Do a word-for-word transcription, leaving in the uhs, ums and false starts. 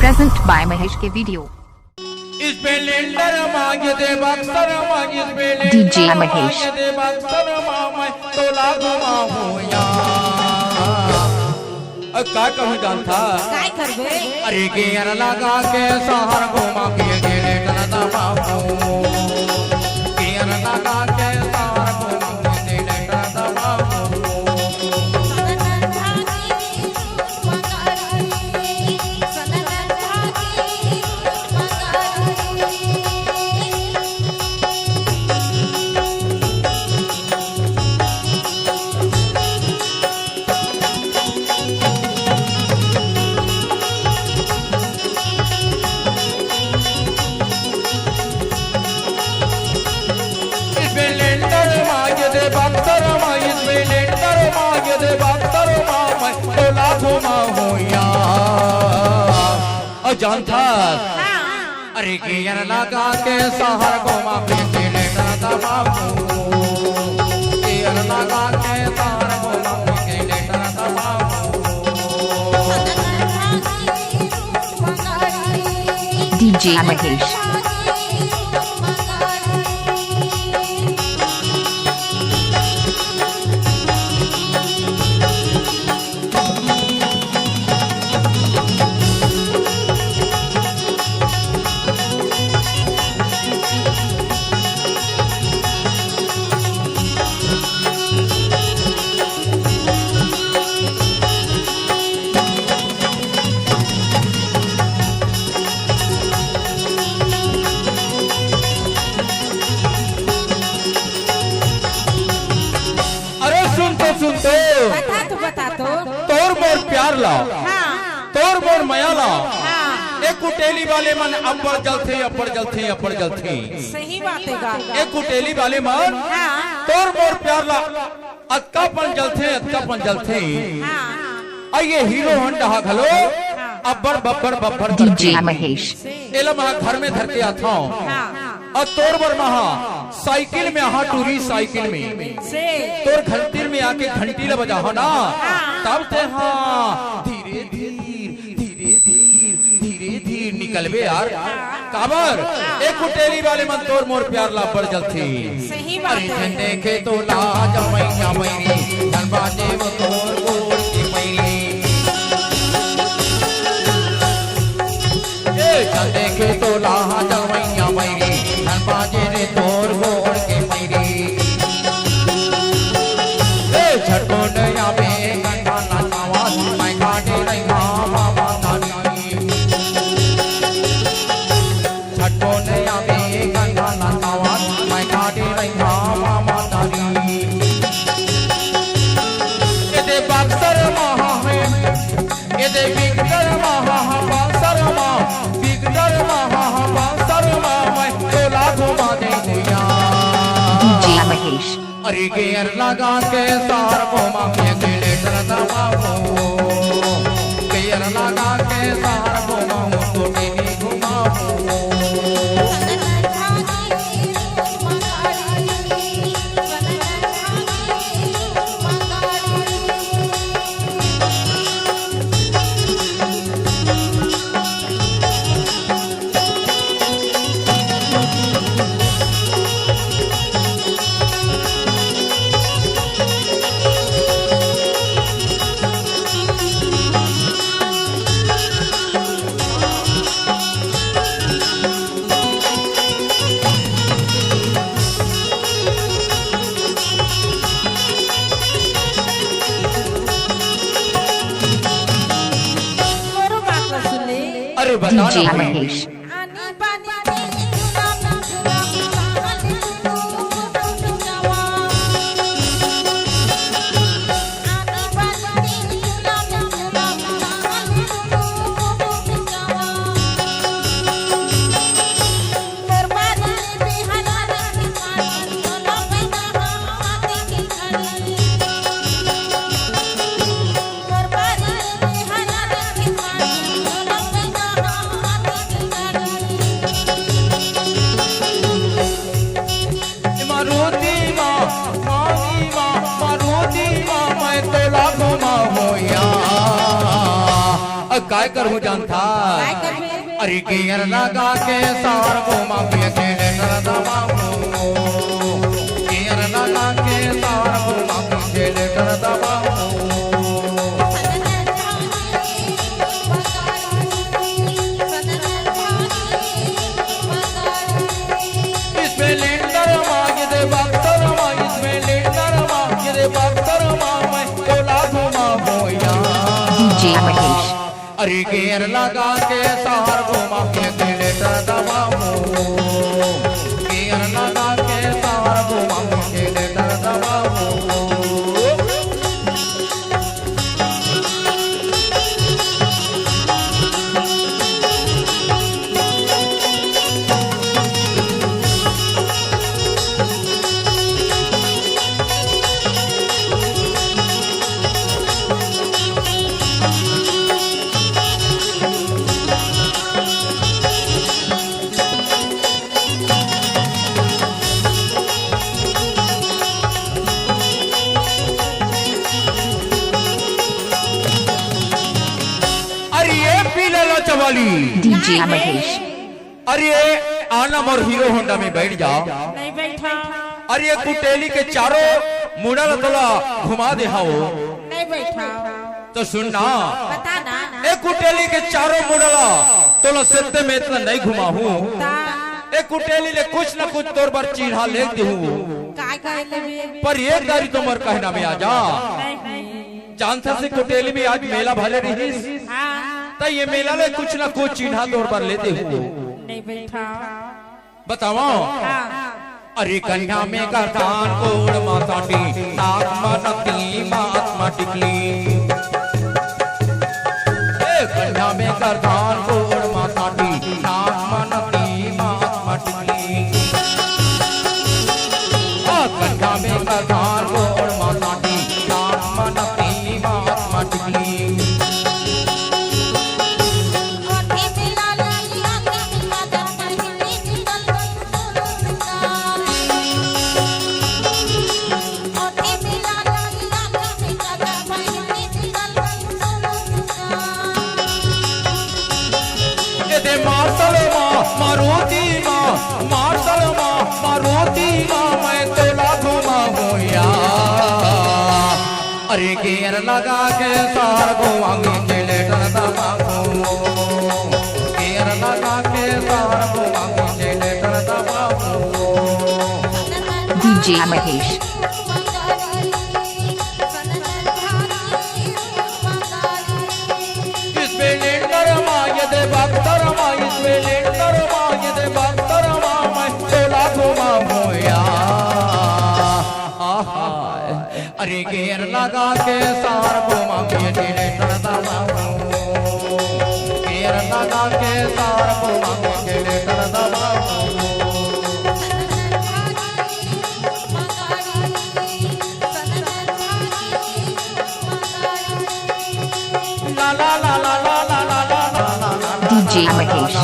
Present by Mahesh K Video. Splendor मांगे दे बक्सर मांगे, Splendor D J Mahesh. मांगे दे बक्सर मांगे, तोला घुमाहूं यार। अब का कहूं जानथा? काय करबे? अरे gear लगा के शहर घुमा के accelerator दबाहूं। Gear लगा के शहर घुमा के accelerator दबाहूं। Splendor मांगे दे बक्सर मांगे, Splendor मांगे दे बक्सर मांगे, तोला घुमाहूं यार। अउ जानथस? हाँ। अरे gear लगा के शहर घुमा के accelerator दबाहूं। Gear लगा के शहर घुमा के accelerator दबाहूं। D J Mahesh. अरे सुन तो, सुन तो। बता तो, बता तो। तोर मोर प्यार ला, हाँ। तोर मोर मया ला, हाँ। ए कुटेली वाले मन अब्बड़ जलथे, अब्बड़ जलथे, अब्बड़ जलथे। सही बात हे गा। ए कुटेली वाले मन, हाँ। तोर मोर प्यार ला अतका पन जलथे, अतका पन जलथे। हाँ। अउ ये Hero Honda हा घलो हाँ। अब्बड़ बब्बड़ बब्बड़ D J करथे। महेश। एला मैं घर में धर के आथंव। हाँ। अउ तोर बर महा साइकिल में आहा टूरी साइकिल में। से। तोर घंटीर में आके घंटी ला बजाहूं ना। हाँ। तब ते हा धीरे धीरे, धीरे धीरे, धीरे धीरे निकलबे यार। काबर? ए कुटेली वाले मन तोर मोर प्यार ला अब्बड़ जलथे। सही बात अरे हे। झन देखे तो लाज मैया मैरी, झन बाजे वो तोर गोड़ के पैरी। ए झन देखे तो लाज मैया मैरी, झन बाजे रे तोर गोड़ के पैरी। ए झटको नया बे गंगा ना चावा, मैं काटे नहीं मामा माता नी। झटको नया बे गंगा ना चावा, मैं काटे नहीं मामा माता नी। ए दे बक्सर महा है, ए दे बिगदर महा, बक्सर महा, बिगदर महा, बक्सर महा, मैं तोला घुमा दे दुनिया। D J Mahesh. अरे gear लगा के शहर घुमाहूं, accelerator दबाहूं। Gear लगा के शहर घुमाहूं, scooty भी घुमाहूं। मोरो बात ला सुन ले। अरे बता ना D J भाई। महेश। करहूं जानथा? काय करबे? अरे गियर लगा के सार घुमा के accelerator दबाओ। गियर लगा के सार घुमा के accelerator दबाओ। Splendor मा ये दे बख्तर मा, Splendor मा ये दे बख्तर मा, मैं तोला घुमाहूं यार। DJ महेश। अरे गियर लगा के सार घुमा के accelerator दबाओ। गियर लगा के सार घुमा के accelerator दबाओ। अरे ये पीला ला चवाली। DJ महेश। अरे आना मोर Hero Honda में बैठ जा। नहीं बैठा। अरे ये कुटेली के चारों मुड़ा ला तोला घुमा दे हाओ। नहीं बैठा। तो सुन ना। बता ना। ए कुटेली के चारों मुड़ा ला तोला सत्य में इतना नहीं घुमाहूं। ता। ए कुटेली ले कुछ ना कुछ तोर बर चिन्हा ले देहूं। काय कहे लेबे? पर ये दारी तो मोर कहना में आ जा। नहीं। जानथा से कुटेली में आज मेला भले रहिस। हाँ। त ये मेला ले कुछ ना कुछ चिन्हा तोर बर ले देहूं। नहीं बैठा। बताओ। हाँ। अरे कन्या में करधान गोड़ मा सांटी, नाक मा नथनी, माथ मा टिकली। ए कन्या में करधान गोड़ मा सांटी, नाक मा नथनी, माथ मा टिकली। आ कन्या में करधान गोड़ मा सांटी, नाक मा नथनी, माथ मा टिकली। ए दे मार्शल मा, मारुति मा, मार्शल मा, मारुति मा, मैं तोला घुमाहूं यार। अरे गियर लगा के सार घुमा के accelerator दबाओ। गियर लगा के सार घुमा के accelerator दबाओ। DJ महेश। Splendor मा ये दे बख्तर मा, Splendor मा ये दे बख्तर मा, मैं तोला घुमाहूं यार। आहा। अरे गियर लगा के सार घुमा के accelerator दबाओ। गियर लगा के सार घुमा के accelerator दबाओ। ला, ला, ला। DJ महेश।